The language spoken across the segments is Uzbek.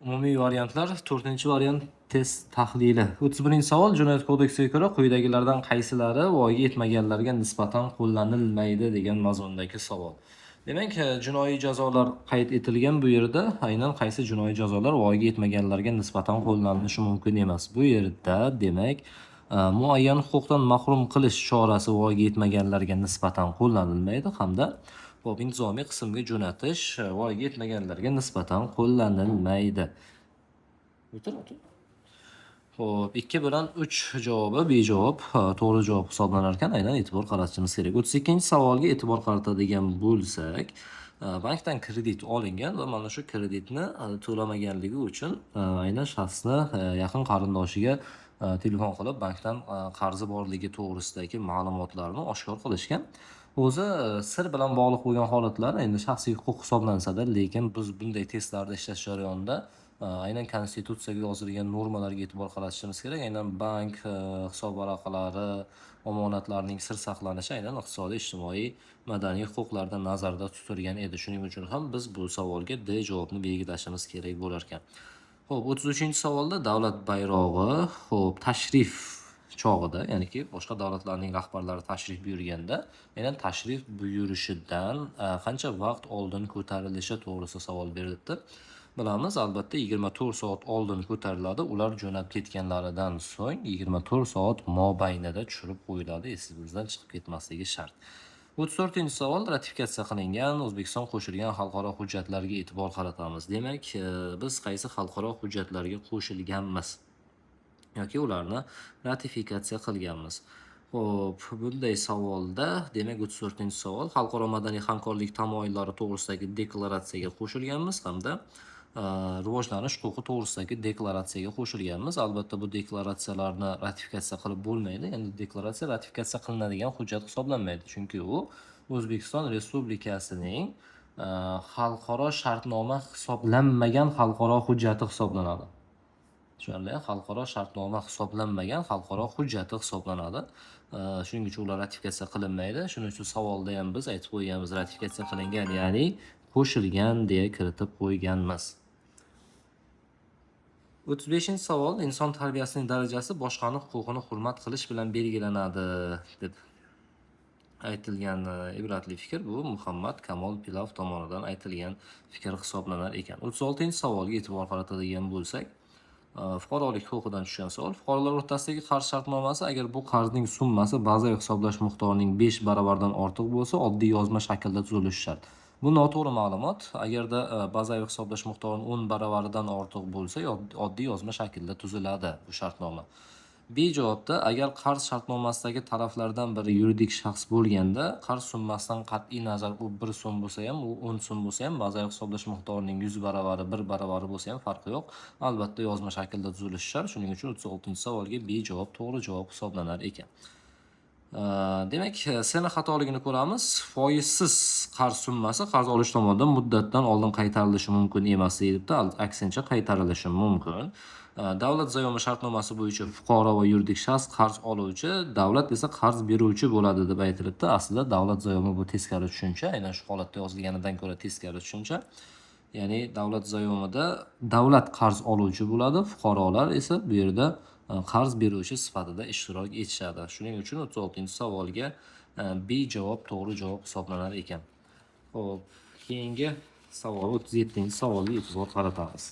Umumiy variantlar, to'rtinchi variant test tahlili. 31-savol. Jinoyat kodeksiga ko'ra quyidagilardan qaysilari voyaga yetmaganlarga nisbatan qo'llanilmaydi degan mazmundagi savol. Demak, jinoiy jazolar qayd etilgan bu yerda aynan qaysi jinoiy jazolar voyaga yetmaganlarga nisbatan qo'llanilishi mumkin emas. Bu yerda, demak, muayyan huquqdan mahrum qilish chorasi voyaga yetmaganlarga nisbatan qo'llanilmaydi hamda, xo'p, intizomiy qismga jo'natish voyaga yetmaganlarga nisbatan qo'llanilmaydi. O'tir, o'tir. Xo'p, 2 bilan 3 javobi bejavob, to'g'ri javob hisoblanar ekan, aynan e'tibor qaratishimiz kerak. 32-savolga e'tibor qaratadigan bo'lsak, bankdan kredit olingan va mana shu kreditni to'lamaganligi uchun aynan shaxsni yaqin qarindoshiga telefon qilib, bankdan qarzi borligi to'g'risidagi ma'lumotlarni oshkor qilishgan. O'zi sir bilan bog'liq bo'lgan holatlar endi shaxsiy huquq hisoblansa-da, lekin biz bunday testlarda ishlash jarayonida aynan konstitutsiyaga yozilgan normalarga e'tibor qaratishimiz kerak. Aynan bank hisob varaqalari, omonatlarning sir saqlanishi aynan iqtisodiy, ijtimoiy, madaniy huquqlarda nazarda tutilgan edi. Shuning uchun ham biz bu savolga D javobni belgilashimiz kerak bo'lar ekan. Xo'p, 33-savolda davlat bayrog'i, xo'p, tashrif chog'ida, ya'niki boshqa davlatlarning rahbarlari tashrif buyurganda, aynan tashrif buyurishidan qancha vaqt oldin ko'tarilishi to'g'risida savol berilibdi. Bilamiz, albatta 24 soat oldin ko'tariladi. Ular jo'nab ketganlaridan so'ng 24 soat mobaynida tushirib qo'yiladi, esimizdan chiqib ketmasligi shart. 34-savol. Ratifikatsiya qilingan, O'zbekiston qo'shilgan xalqaro hujjatlarga e'tibor qaratamiz. Demak, biz qaysi xalqaro hujjatlarga qo'shilganmiz yoki ularni ratifikatsiya qilganmiz? Xo'p, bunday savolda, demak, 34-savol xalqaro madaniy hamkorlik tamoyillari to'g'risidagi deklaratsiyaga qo'shilganmiz hamda rivojlanish huquqi to'g'risidagi deklaratsiyaga qo'shilganmiz. Albatta, bu deklaratsiyalarni ratifikatsiya qilib bo'lmaydi. Endi deklaratsiya ratifikatsiya qilinadigan hujjat hisoblanmaydi, chunki u O'zbekiston Respublikasining xalqaro shartnoma hisoblanmagan xalqaro hujjati hisoblanadi. Tushunarli, xalqaro shartnoma hisoblanmagan xalqaro hujjati hisoblanadi. Shuning uchun ular ratifikatsiya qilinmaydi. Shuning uchun savolda ham biz aytib qo'yganmiz, ratifikatsiya qilingan, ya'ni qo'shilgan deya kiritib qo'yganmiz. 35-savol. Inson tarbiyasining darajasi boshqani huquqini hurmat qilish bilan belgilanadi deb aytilgan ibratli fikr bu Muhammad Kamol Pilov tomonidan aytilgan fikr hisoblanar ekan. 36-savolga e'tibor qaratadigan bo'lsak, fuqarolik huquqidan tushgan savol. Fuqarolar o'rtasidagi qarz shartnomasi, agar bu qarzning summasi bazaviy hisoblash miqdorining 5 baravaridan ortiq bo'lsa, oddiy yozma shaklda tuzilishi shart. Bu noto'g'ri ma'lumot. Agarda bazaviy hisoblash miqdorining 10 baravaridan ortiq bo'lsa, oddiy yozma shaklda tuziladi bu shartnoma. B javobda, agar qarz shartnomasidagi taraflardan biri yuridik shaxs bo'lganda, qarz summasidan qat'iy nazar u 1 so'm bo'lsa ham, u 10 so'm bo'lsa ham, bazaviy hisoblash miqdorining 100 baravari, 1 baravari bo'lsa ham farqi yo'q. Albatta yozma shaklda tuzilishi shart. Shuning uchun 36-savolga B javob to'g'ri javob hisoblanar ekan. Demak, sena xatoligini ko'ramiz. Foizsiz qarz summasi qarz olish tomonidan muddatdan oldin qaytarilishi mumkin emas deyilibdi. Aksincha qaytarilishi mumkin. Davlat zayomi shartnomasi bo'yicha fuqaro va yuridik shaxs qarz oluvchi, davlat esa qarz beruvchi bo'ladi deb aytilibdi. Aslida davlat zayomi bu teskari tushuncha, aynan shu holatda yozilganidan ko'ra teskari tushuncha. Ya'ni davlat zayomida davlat qarz oluvchi bo'ladi, fuqarolar esa bu yerda qarz beruvchi sifatida ishtirok etishadi. Shuning uchun 36-savolga B javob to'g'ri javob hisoblanar ekan. Xo'p, keyingi savol 37-savolga e'tibor qaratamiz.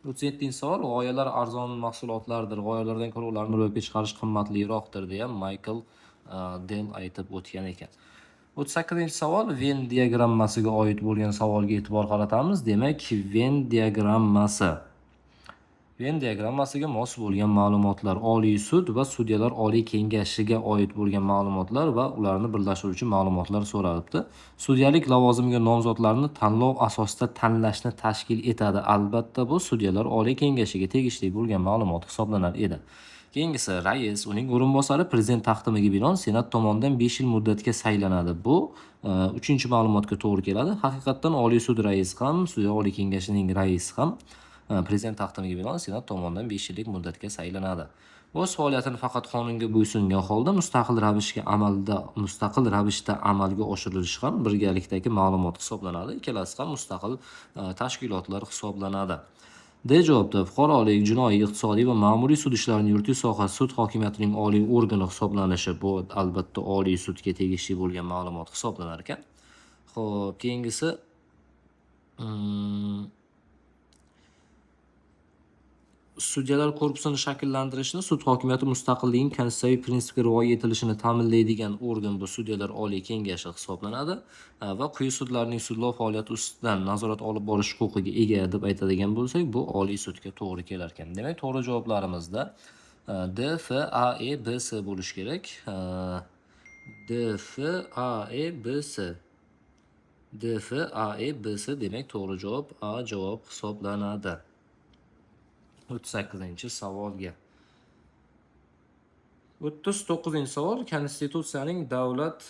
37-savol. G'oyalar arzon mahsulotlardir. G'oyalardan ko'ra ularni ro'yobga chiqarish qimmatliroqdir deya Michael Dell aytib o'tgan ekan. 38-savol. Venn diagrammasiga oid bo'lgan savolga e'tibor qaratamiz. Demak, Venn diagrammasi. Venn diagrammasiga mos bo'lgan ma'lumotlar, Oliy sud va Sudyalar oliy kengashiga oid bo'lgan ma'lumotlar va ularni birlashtiruvchi ma'lumotlar so'ralibdi. Sudyalik lavozimiga nomzodlarni tanlov asosida tanlashni tashkil etadi. Albatta, bu Sudyalar oliy kengashiga tegishli bo'lgan ma'lumot hisoblanar edi. Keyingisi, rais, uning o'rinbosari prezident taqdimiga binoan Senat tomonidan 5 yil muddatga saylanadi. Bu 3-ma'lumotga to'g'ri keladi. Haqiqatdan Oliy sud raisi ham, Sudyalar oliy kengashining raisi ham prezident taqdimiga binoan Senat tomonidan 5 yillik muddatga saylanadi. O'z faoliyatini faqat qonunga bo'ysungan holda mustaqil ravishda amalga oshirilishi ham birgalikdagi ma'lumot hisoblanadi. Ikkalasi ham mustaqil tashkilotlar hisoblanadi. D javobda fuqarolik, jinoiy, iqtisodiy va ma'muriy sud ishlarini yuritish sohasi sud hokimiyatining oliy organi hisoblanishi, bu albatta Oliy sudga tegishli bo'lgan ma'lumot hisoblanar ekan. Xo'p, keyingisi sudyalar korpusini shakllantirishni sud hokimiyati mustaqilligining konstitutsiyaviy prinsipiga rioya etilishini ta'minlaydigan organ bu Sudyalar oliy kengashi hisoblanadi va quyi sudlarning sudlov faoliyati ustidan nazorat olib borish huquqiga ega deb aytadigan bo'lsak, bu Oliy sudga to'g'ri kelar ekan. Demak, to'g'ri javoblarimizda D, F, A, E, B, S bo'lishi kerak. D, F, A, E, B, S. D, F, A, E, B, S, demak to'g'ri javob A javob hisoblanadi. 38-savolga. 39-savol Konstitutsiyaning davlat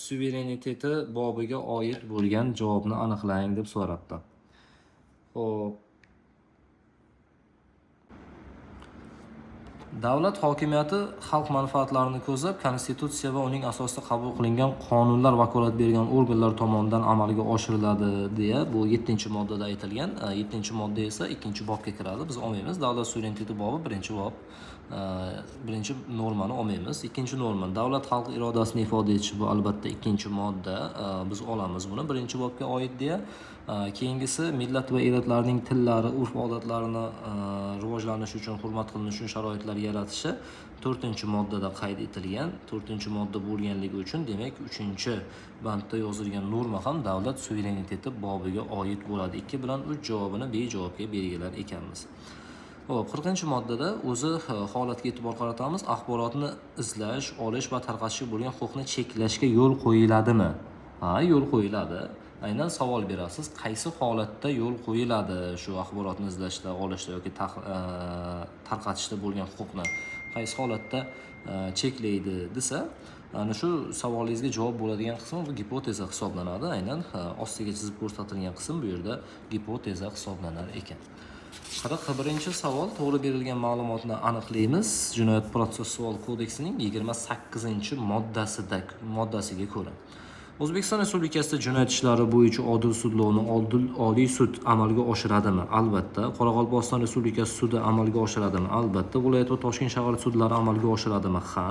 suvereniteti bobiga oid bo'lgan javobni aniqlang deb so'rabdi. Xo'p. Davlat hokimiyati xalq manfaatlarini ko'zlab, Konstitutsiya va uning asosida qabul qilingan qonunlar vakolat bergan organlar tomonidan amalga oshiriladi deya bu 7-moddada aytilgan. 7-modda esa 2-bobga kiradi. Biz olmaymiz. Davlat suvereniteti bobi 1-bob. 1 normani olmaymiz. 2-norma davlat xalq irodasini ifoda etishi, bu albatta 2-modda. Biz olamiz buni 1-bobga oid deya. Keyingisi millat va elatlarning tillari, urf-odatlarini rivojlanishi uchun, hurmat qilinishi uchun sharoitlar yaratishi 4-moddada qayd etilgan. 4-modda bo'lganligi uchun, demak, 3-bandda yozilgan norma ham davlat suvereniteti bobiga oid bo'ladi. 2 bilan 3 javobini B javobga belgilar ekanmiz. Xo'p, 40-moddada o'zi holatga e'tibor qaratamiz. Axborotni izlash, olish va tarqatishga bo'lgan huquqni cheklashga yo'l qo'yiladimi? Ha, yo'l qo'yiladi. Aynan savol berasiz, qaysi holatda yo'l qo'yiladi shu axborotni izlashda, olishda yoki tarqatishda bo'lgan huquqni qaysi holatda cheklaydi desa, ana shu savolingizga javob bo'ladigan qismi bu gipoteza hisoblanadi. Aynan ostiga chizib ko'rsatilgan qism bu yerda gipoteza hisoblanar ekan. 41-savol to'g'ri berilgan ma'lumotni aniqlaymiz. Jinoyat protsessual kodeksining 28-moddasida moddasiga ko'ra O'zbekiston Respublikasida jinoyat ishlari bo'yicha odil sudlovni Oliy sud amalga oshiradimi? Albatta. Qoraqalpog'iston Respublikasi sudi amalga oshiradimi? Albatta. Viloyat va Toshkent shahar sudlari amalga oshiradimi? Ha.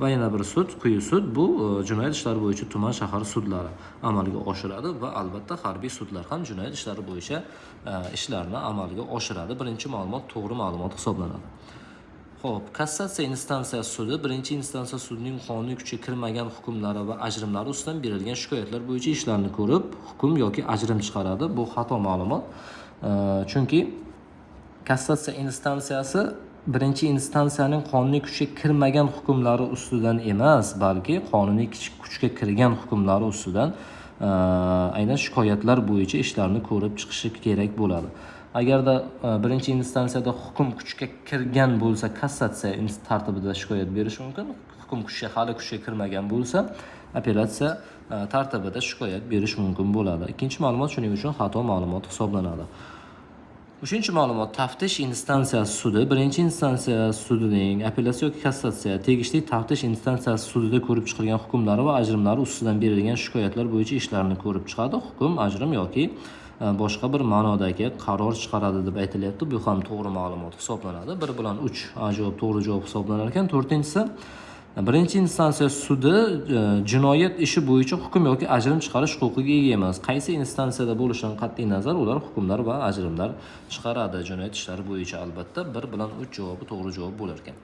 Va yana bir sud, quyi sud, bu jinoyat ishlari bo'yicha tuman shahar sudlari amalga oshiradi va albatta harbiy sudlar ham jinoyat ishlari bo'yicha ishlarni amalga oshiradi. Birinchi ma'lumot to'g'ri ma'lumot hisoblanadi. Xo'p, kassatsiya instansiyasi sudi birinchi instansiya sudining qonuniy kuchga kirmagan hukmlari va ajrimlari ustidan berilgan shikoyatlar bo'yicha ishlarni ko'rib, hukm yoki ajrim chiqaradi. Bu xato ma'lumot. Chunki kassatsiya instansiyasi birinchi instansiyaning qonuniy kuchga kirmagan hukmlari ustidan emas, balki qonuniy kuchga kirgan hukmlari ustidan aynan shikoyatlar bo'yicha ishlarni ko'rib chiqishi kerak bo'ladi. Agarda birinchi instansiyada hukm kuchga kirgan bo'lsa, kassatsiya tartibida shikoyat berish mumkin. Hukm hali kuchga kirmagan bo'lsa, apellyatsiya tartibida shikoyat berish mumkin bo'ladi. Ikkinchi ma'lumot shuning uchun xato ma'lumot hisoblanadi. Uchinchi ma'lumot taftish instansiyasi sudi birinchi instansiya sudining apellyatsiya yoki kassatsiya tegishli taftish instansiyasi sudida ko'rib chiqilgan hukmlari va ajrimlari ustidan berilgan shikoyatlar bo'yicha ishlarni ko'rib chiqadi. Hukm, ajrim yoki boshqa bir ma'nodagi qaror chiqaradi deb aytilyapti. Bu ham to'g'ri ma'lumot hisoblanadi. 1 bilan 3 A javob to'g'ri javob hisoblanar ekan. To'rtinchisi birinchi instansiya sudi jinoyat ishi bo'yicha hukm yoki ajrim chiqarish huquqiga ega emas. Qaysi instansiyada bo'lishidan qat'iy nazar ular hukmlar va ajrimlar chiqaradi jinoyat ishlari bo'yicha albatta. 1 bilan 3 javobi to'g'ri javob bo'lar ekan.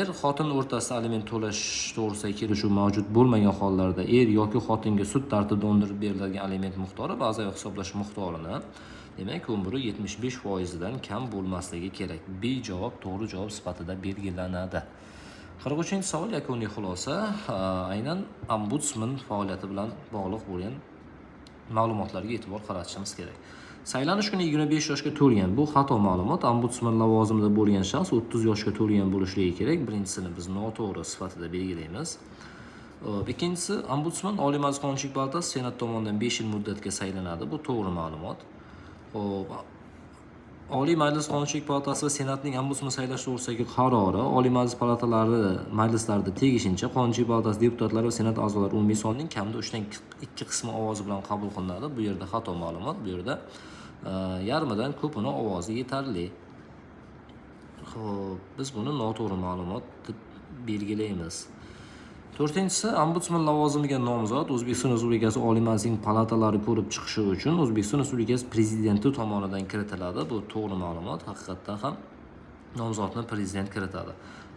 Er xotin o'rtasida aliment to'lash to'g'risidagi kelishuv mavjud bo'lmagan hollarda er yoki xotinga sud tartibida undirib beriladigan aliment miqdori bazaviy hisoblash miqdorini, demak, 11,75% dan kam bo'lmasligi kerak. B javob to'g'ri javob sifatida belgilanadi. 43-savol yakuniy xulosa, aynan ombudsman faoliyati bilan bog'liq bo'lgan ma'lumotlarga e'tibor qaratishimiz kerak. Saylanish kuni 25 yoshga to'lgan, bu xato ma'lumot. Ombudsman lavozimida bo'lgan shaxs 30 yoshga to'lgan bo'lishligi kerak. Birinchisini biz noto'g'ri sifatida belgilaymiz. Ikkinchisi, ombudsman Oliy Majlis Qonunchilik palatasi Senat tomonidan 5 yil muddatga saylanadi. Bu to'g'ri ma'lumot. Xo'p, Oliy Majlis Qonunchilik palatasi va Senatning ombudsman saylash to'g'risidagi qarori Oliy Majlis palatalari majlislarida tegishincha Qonunchilik palatasi deputatlari va Senat a'zolari umumiy sonining kamida 3 dan 2 qismi ovozi bilan qabul qilinadi. Bu yerda xato ma'lumot. Bu yerda Yarmidan ko'pini ovozi yetarli. Xo'p, biz buni noto'g'ri ma'lumot deb belgilaymiz. To'rtinchisi, ombudsman lavozimiga nomzod O'zbekiston Respublikasi Oliy Majlisining palatalari ko'rib chiqishi uchun O'zbekiston Respublikasi Prezidenti tomonidan kiritiladi. Bu to'g'ri ma'lumot, haqiqatdan ham nomzodni prezident kiritadi.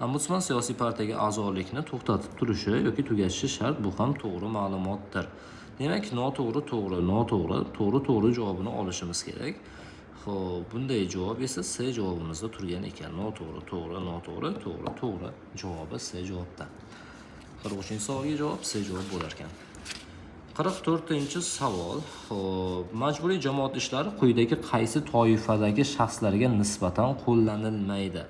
Ombudsman siyosiy partiyaga a'zolikni to'xtatib turishi yoki tugatishi shart. Bu ham to'g'ri ma'lumotdir. Demak, noto'g'ri, to'g'ri, noto'g'ri, to'g'ri, to'g'ri javobini olishimiz kerak. Xo'p, bunday javob esa C javobimizda turgan ekan. Noto'g'ri, to'g'ri, noto'g'ri, to'g'ri, to'g'ri javobi C javobda. 43-savolga javob C javob bo'lar ekan. 44-savol. Xo'p, majburiy jamoat ishlari quyidagi qaysi toifadagi shaxslarga nisbatan qo'llanilmaydi?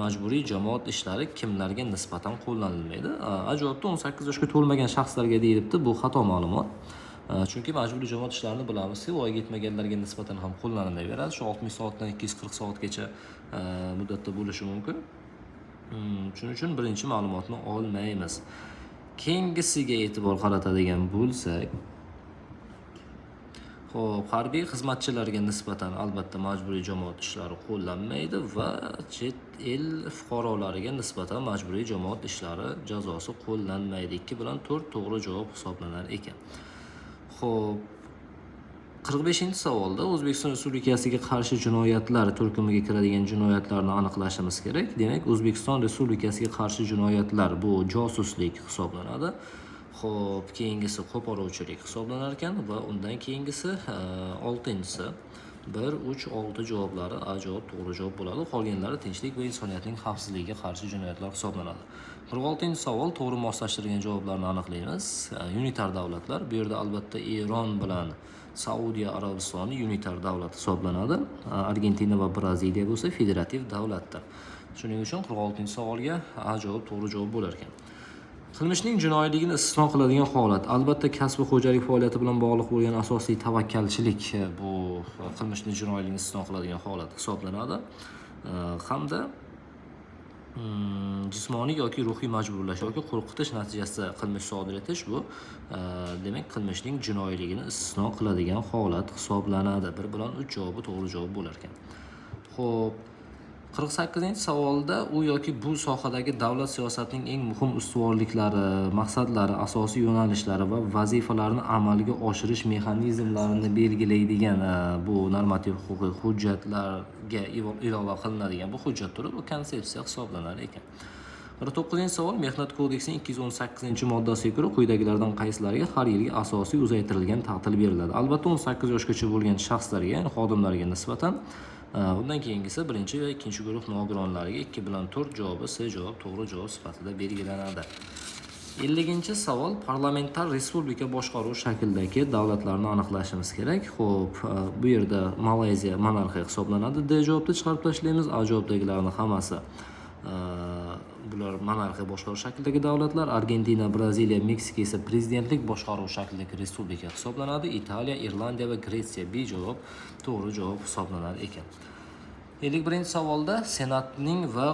Majburiy jamoat ishlari kimlarga nisbatan qo'llanilmaydi? A javobda 18 yoshga to'lmagan shaxslarga deyilibdi. Bu xato ma'lumot. Chunki majburiy jamoat ishlarini bilamizki, voyaga yetmaganlarga nisbatan ham qo'llanilaveradi. Shu 60 soatdan 240 soatgacha muddatda bo'lishi mumkin. Shuning uchun birinchi ma'lumotni olmaymiz. Keyingisiga e'tibor qaratadigan bo'lsak, xo'p, harbiy xizmatchilarga nisbatan albatta majburiy jamoat ishlari qo'llanmaydi va chet el fuqarolariga nisbatan majburiy jamoat ishlari jazosi qo'llanmaydi. 2 bilan 4 to'g'ri javob hisoblanar ekan. Xo'p, 45-savolda O'zbekiston Respublikasiga qarshi jinoyatlar turkumiga kiradigan jinoyatlarni aniqlashimiz kerak. Demak, O'zbekiston Respublikasiga qarshi jinoyatlar bu josuslik hisoblanadi. Xo'p, keyingisi qo'poruvchilik hisoblanar ekan va undan keyingisi 6-inchisi 1, 3, 6 javoblari A javob to'g'ri javob bo'ladi. Qolganlari tinchlik va insoniyatning xavfsizligiga qarshi jinoyatlar hisoblanadi. 46-savol to'g'ri moslashtirilgan javoblarni aniqlaymiz. Unitar davlatlar. Bu yerda albatta Eron bilan Saudiya Arabistoni unitar davlat hisoblanadi. Argentina va Braziliya bo'lsa federativ davlatdir. Shuning uchun 46-savolga A javob to'g'ri javob bo'lar ekan. Qilmishning jinoiyligini istisno qiladigan holat. Albatta kasb va xo'jalik faoliyati bilan bog'liq bo'lgan asosiy tavakkalchilik bu qilmishning jinoiyligini istisno qiladigan holat hisoblanadi. Hamda jismoniy yoki ruhiy majburlash yoki qo'rqitish natijasida qilmish sodir etish bu demak qilmishning jinoiyligini istisno qiladigan holat hisoblanadi. 1 bilan 3 javobi to'g'ri javob bo'lar ekan. Xo'p, 48-savolda u yoki bu sohadagi davlat siyosatining eng muhim ustuvorliklari, maqsadlari, asosiy yo'nalishlari va vazifalarini amalga oshirish mexanizmlarini belgilaydigan bu normativ huquqiy hujjatlarga ilova qilinadigan bu hujjat turi bu konsepsiya hisoblanar ekan. 49-savol Mehnat kodeksining 218-moddasiga ko'ra quyidagilardan qaysilariga har yilgi asosiy uzaytirilgan ta'til beriladi? Albatta 18 yoshgacha bo'lgan shaxslarga, ya'ni xodimlarga nisbatan. Undan keyingisi birinchi va ikkinchi guruh nogironlariga 2 bilan 4 javobi C javob to'g'ri javob sifatida belgilanadi. 50-savol parlamentar respublika boshqaruv shaklidagi davlatlarni aniqlashimiz kerak. Xo'p, bu yerda Malayziya monarxiya hisoblanadi. D javobni chiqarib tashlaymiz. A javobdagilarni hammasi bular monarxiya boshqaruv shaklidagi davlatlar. Argentina, Braziliya, Meksika esa prezidentlik boshqaruv shaklidagi respublika hisoblanadi. Italiya, Irlandiya va Gretsiya B javob to'g'ri javob hisoblanar ekan. 51-savolda Senatning va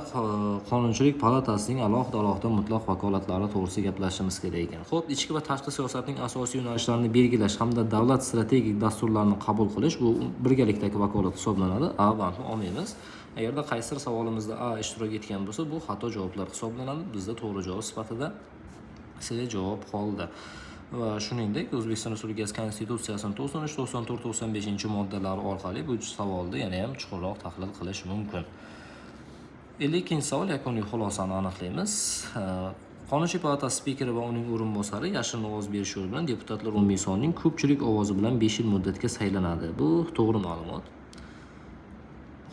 Qonunchilik palatasining alohida-alohida mutlaq vakolatlari to'g'risida gaplashishimiz kerak ekan. Xo'p, ichki va tashqi siyosatning asosiy yo'nalishlarini belgilash hamda davlat strategik dasturlarini qabul qilish bu birgalikdagi vakolat hisoblanadi. A bandni olmaymiz. Agarda qaysidir savolimizda A ishtirok etgan bo'lsa, bu xato javoblar hisoblanadi. Bizda to'g'ri javob sifatida C javob qoldi. Va shuningdek, O'zbekiston Respublikasi Konstitutsiyasining 93, 94, 95-moddalari orqali bu savolni yana ham chuqurroq tahlil qilish mumkin. 52-savol yakuniy xulosani aniqlaymiz. Qonunchilik palatasi spikeri va uning o'rinbosari yashirin ovoz berish yo'li bilan deputatlar umumiy sonining ko'pchilik ovozi bilan 5 yil muddatga saylanadi. Bu to'g'ri ma'lumot.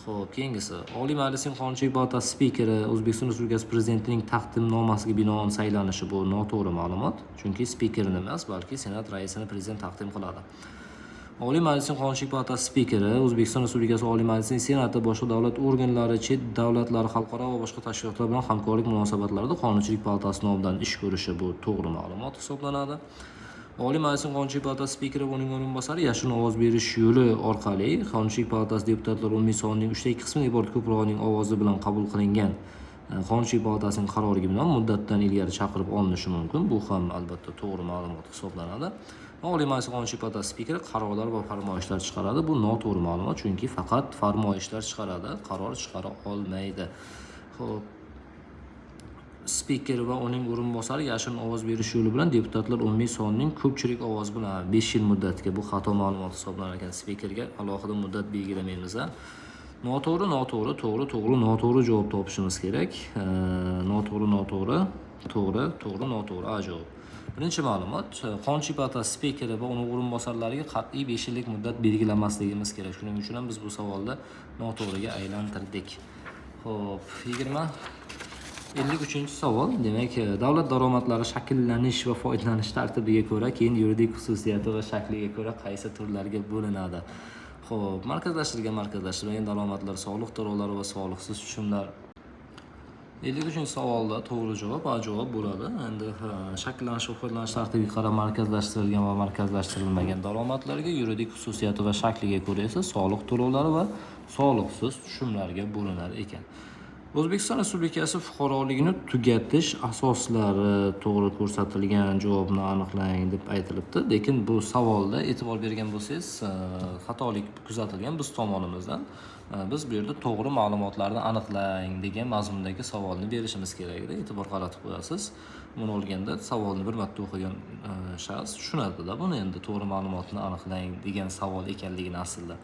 Xo'p, keyingisi Oliy Majlisning Qonunchilik palatasi spikeri O'zbekiston Respublikasi prezidentining taqdimnomasiga binoan saylanishi bu noto'g'ri ma'lumot, chunki spikerni emas, balki Senat raisini prezident taqdim qiladi. Oliy Majlisning Qonunchilik palatasi spikeri O'zbekiston Respublikasi Oliy Majlisining Senati, boshqa davlat organlari, chet davlatlari, xalqaro va boshqa tashkilotlar bilan hamkorlik munosabatlarida Qonunchilik palatasi nomidan ish ko'rishi bu to'g'ri ma'lumot hisoblanadi. Oliy Majlisning Qonunchilik palatasi spikeri va uning o'rinbosari yashirin ovoz berish yo'li orqali Qonunchilik palatasi deputatlar umumiy sonining 2/3 qismidan iborat ko'prog'ining ovozi bilan qabul qilingan Qonunchilik palatasining qaroriga binoan muddatidan ilgari chaqirib olinishi mumkin. Bu ham albatta to'g'ri ma'lumot hisoblanadi. Oliy Majlis Qonunchilik palatasi spikeri qarorlar va farmoyishlar chiqaradi. Bu noto'g'ri ma'lumot, chunki faqat farmoyishlar chiqaradi, qaror chiqara olmaydi. Xo'p, spiker va uning o'rinbosari yashirin ovoz berish yo'li bilan deputatlar umumiy sonining ko'pchilik ovozi bilan 5 yil muddatga. Bu xato ma'lumot hisoblanar ekan. Spikerga alohida muddat belgilamaymiz. Noto'g'ri, noto'g'ri, to'g'ri, to'g'ri, noto'g'ri javob topishimiz kerak. Noto'g'ri, noto'g'ri, to'g'ri, to'g'ri, noto'g'ri. A javob. Birinchi ma'lumot, Qonunchilik palatasi spikeri va uning o'rinbosarlariga qat'iy 5 yillik muddat belgilamasligimiz kerak. Shuning uchun ham biz bu savolni noto'g'riga aylantirdik. Xo'p, 53-savol. Demak, davlat daromadlari shakllanish va foydalanish tartibiga ko'ra, keyin yuridik xususiyati va shakliga ko'ra qaysi turlarga bo'linadi? Xo'p, markazlashtirilgan, markazlashtirilmagan daromadlar, soliq to'lovlari va soliqsiz tushumlar. 53-savolda to'g'ri javob A javob bo'ladi. Endi shakllanish va foydalanish tartibiga qarab markazlashtirilgan va markazlashtirilmagan daromadlarga, yuridik xususiyati va shakliga ko'ra esa soliq to'lovlari va soliqsiz tushumlarga bo'linar ekan. O'zbekiston Respublikasi fuqaroligini tugatish asoslari to'g'ri ko'rsatilgan javobni aniqlang deb aytilibdi. Lekin bu savolda e'tibor bergan bo'lsangiz, xatolik kuzatilgan biz tomonimizdan. Biz bu yerda to'g'ri ma'lumotlarni aniqlang degan mazmundagi savolni berishimiz kerak edi. E'tibor qaratib qo'yasiz. Buni olganda savolni bir marta o'qigan shaxs tushunadi-da buni, endi to'g'ri ma'lumotni aniqlang degan savol ekanligini aslida.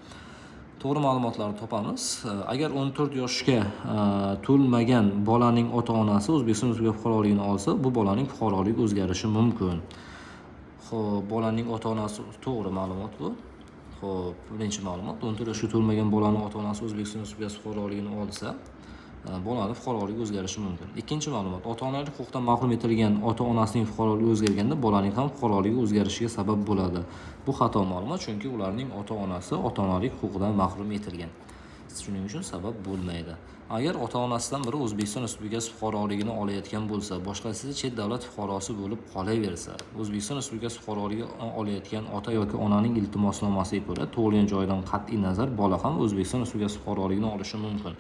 To'g'ri ma'lumotlarni topamiz. Agar 14 yoshga to'lmagan bolaning ota-onasi O'zbekiston Respublikasi fuqaroligini olsa, bu bolaning fuqaroligi o'zgarishi mumkin. Xo'p, bolaning ota-onasi, to'g'ri ma'lumot bu. Xo'p, birinchi ma'lumot, 14 yoshga to'lmagan bolaning ota-onasi O'zbekiston Respublikasi fuqaroligini olsa, bolani fuqaroligi o'zgarishi mumkin. Ikkinchi ma'lumot, ota-onalik huquqdan mahrum etilgan ota-onasining fuqaroligi o'zgarganda bolaning ham fuqaroligi o'zgarishiga sabab bo'ladi. Bu xato ma'lumot, chunki ularning ota-onasi ota-onalik huquqidan mahrum etilgan. Shuning uchun sabab bo'lmaydi. Agar ota-onasidan biri O'zbekiston Respublikasi fuqaroligini olayotgan bo'lsa, boshqasi chet davlat fuqarosi bo'lib qolaversa, O'zbekiston Respublikasi fuqaroligi olayotgan ota yoki onaning iltimosnomasiga ko'ra tug'ilgan joyidan qat'iy nazar bola ham O'zbekiston Respublikasi fuqaroligini olishi mumkin.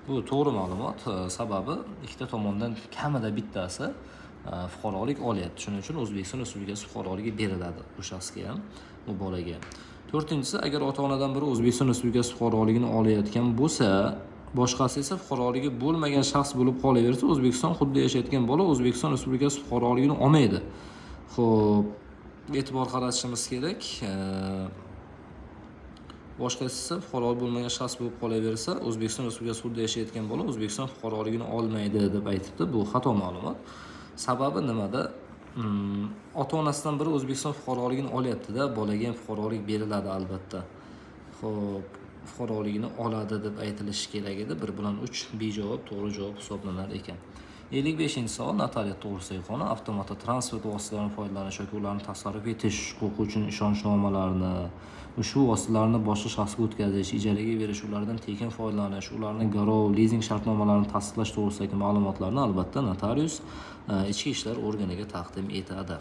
Bu to'g'ri ma'lumot, sababi ikkita tomondan kamida bittasi fuqarolik olyapti. Shuning uchun O'zbekiston Respublikasi fuqaroligi beriladi bu shaxsga ham, bu bolaga. To'rtinchisi, agar ota-onadan biri O'zbekiston Respublikasi fuqaroligini olayotgan bo'lsa, boshqasi esa fuqaroligi bo'lmagan shaxs bo'lib qolaversa, O'zbekiston hududida yashayotgan bola O'zbekiston Respublikasi fuqaroligini olmaydi. Xo'p, e'tibor qaratishimiz kerak. Boshqasi esa fuqaro bo'lmagan shaxs bo'lib qolaversa, O'zbekiston Respublikasi hududida yashayotgan bola O'zbekiston fuqaroligini olmaydi deb aytibdi. Bu xato ma'lumot. Sababi nimada? Ota-onasidan biri O'zbekiston fuqaroligini olyapti-da, bolaga ham fuqarolik beriladi albatta. Xo'p, fuqaroligini oladi deb aytilishi kerak edi. 1 bilan 3 B javob to'g'ri javob hisoblanar ekan. 55-savol, notariat to'g'risidagi qonun avtomototransport vositalaridan foydalanish yoki ularni tasarruf etish huquqi uchun ishonchnomalarni, ushbu vositalarni boshqa shaxsga o'tkazish, ijaraga berish, ulardan tekin foydalanish, ularni garov, lizing shartnomalarini tasdiqlash to'g'risidagi ma'lumotlarni albatta notarius ichki ishlar organiga taqdim etadi.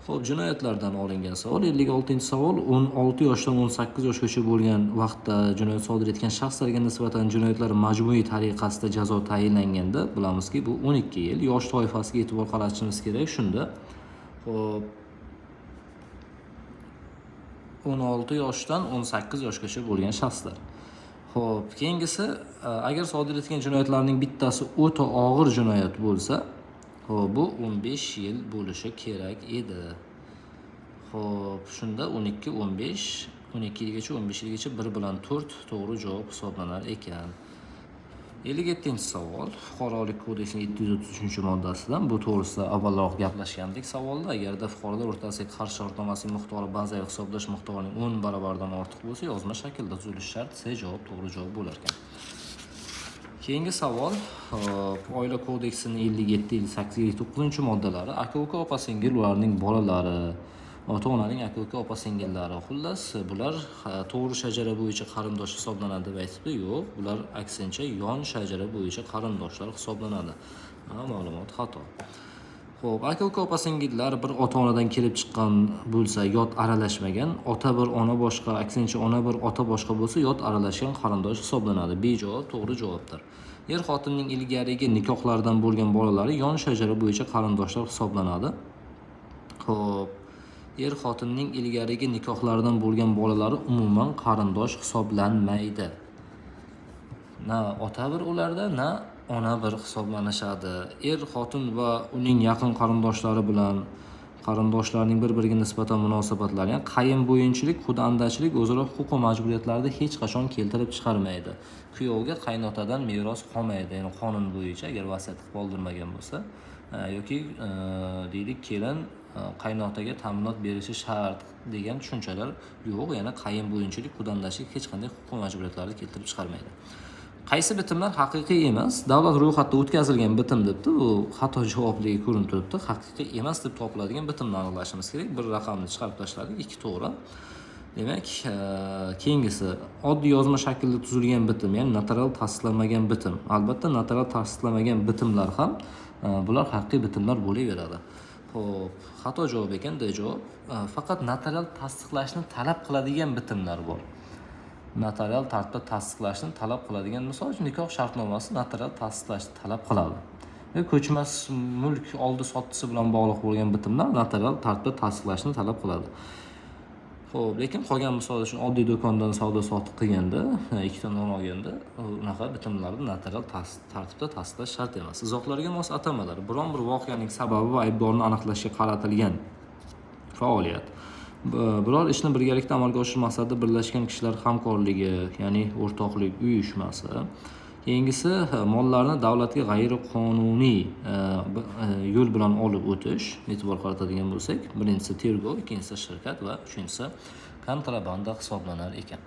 Xo'p, jinoyatlardan olingan savol 56-savol, 16 yoshdan 18 yoshgacha bo'lgan vaqtda jinoyat sodir etgan shaxslarga nisbatan jinoyatlar majmuiy tariqasida jazo tayinlanganda, bilamizki, bu 12 yil. Yosh toifasiga e'tibor qaratishimiz kerak shunda. Xo'p, 16 yoshdan 18 yoshgacha bo'lgan shaxslar. Xo'p, keyingisi, agar sodir etgan jinoyatlarning bittasi o'ta og'ir jinoyat bo'lsa, xo'p, bu 15 yil bo'lishi kerak edi. Xo'p, shunda 12, 15, 12 yilgacha, 15 yilgacha 1 bilan 4 to'g'ri javob hisoblanar ekan. 57-savol, Fuqarolik kodeksining 733-moddasidan, bu to'g'risida avvalroq gaplashgandik savolda. Agarda fuqarolar o'rtasidagi qarz shartnomasining miqdori bazaviy hisoblash miqdorining 10 baravaridan ortiq bo'lsa, yozma shaklda tuzilishi shart. C javob to'g'ri javob bo'lar ekan. Keyingi savol, Oila kodeksining 57, 58, 59-moddalari, aka-uka, opa-singil, ularning bolalari, ota-onaning aka-uka, opa-singillari, xullas, bular to'g'ri shajara bo'yicha qarindosh hisoblanadi deb aytibdi. Yo'q, bular aksincha yon shajara bo'yicha qarindoshlar hisoblanadi. Ma'lumot xato. Xo'p, aka-uka, opa-singillar bir ota-onadan kelib chiqqan bo'lsa, yot aralashmagan, ota bir, ona boshqa, aksincha ona bir, ota boshqa bo'lsa, yot aralashgan qarindosh hisoblanadi. B javob to'g'ri javobdir. Er-xotinning ilgarigi nikohlaridan bo'lgan bolalari yon shajara bo'yicha qarindoshlar hisoblanadi. Xo'p, Er xotinning ilgarigi nikohlaridan bo'lgan bolalari umuman qarindosh hisoblanmaydi. Na ota bir ularda, na ona bir hisoblanishadi. Er xotin va uning yaqin qarindoshlari bilan qarindoshlarning bir-biriga nisbatan munosabatlari, ya'ni qayinbo'yinchilik, quda-andachilik o'zaro huquq va majburiyatlarni hech qachon keltirib chiqarmaydi. Kuyovga qaynotadan meros qolmaydi, ya'ni qonun bo'yicha agar vasiyat qilib qoldirmagan bo'lsa, yoki deylik kelin qaynotaga ta'minot berishi shart degan tushunchalar yo'q, ya'ni qayinbo'yinchilik, quda-andachilik hech qanday huquq va majburiyatlarni keltirib chiqarmaydi. Qaysi bitimlar haqiqiy emas? Davlat ro'yxatida o'tkazilgan bitim debdi. Bu xato javobligi ko'rinib turibdi. Haqiqiy emas deb topiladigan bitimni aniqlashimiz kerak. Bir raqamni chiqarib tashladik, 2 to'g'ri. Demak, keyingisi oddiy yozma shaklda tuzilgan bitim, ya'ni notarial tasdiqlanmagan bitim. Albatta, notarial tasdiqlanmagan bitimlar ham bular haqiqiy bitimlar bo'laveradi. Xo'p, xato javob ekan, D javob. Faqat notarial tasdiqlashni talab qiladigan bitimlar bor. Notarial tartibda tasdiqlashni talab qiladigan, misol uchun nikoh shartnomasi notarial tasdiqlashni talab qiladi. Ve ko'chmas mulk oldi-sotdisi bilan bog'liq bo'lgan bitimlar notarial tartibda tasdiqlashni talab qiladi. Xo'p, lekin qolgan misol uchun oddiy do'kondan savdo-sotiq qilganda, ikkita non olganda unaqa bitimlarni notarial tartibda tasdiqlash shart emas. Izohlarga mos atamalar biron bir voqeaning sababi va aybdorni aniqlashga qaratilgan faoliyat. Biror ishni birgalikda amalga oshirish maqsadida birlashgan kishilar hamkorligi, ya'ni o'rtoqlik uyushmasi. Keyingisi mollarni davlatga g'ayriqonuniy yo'l bilan olib o'tish, e'tibor qaratadigan bo'lsak, birinchisi tergov, ikkinchisi shirkat va uchinchisi kontrabanda hisoblanar ekan.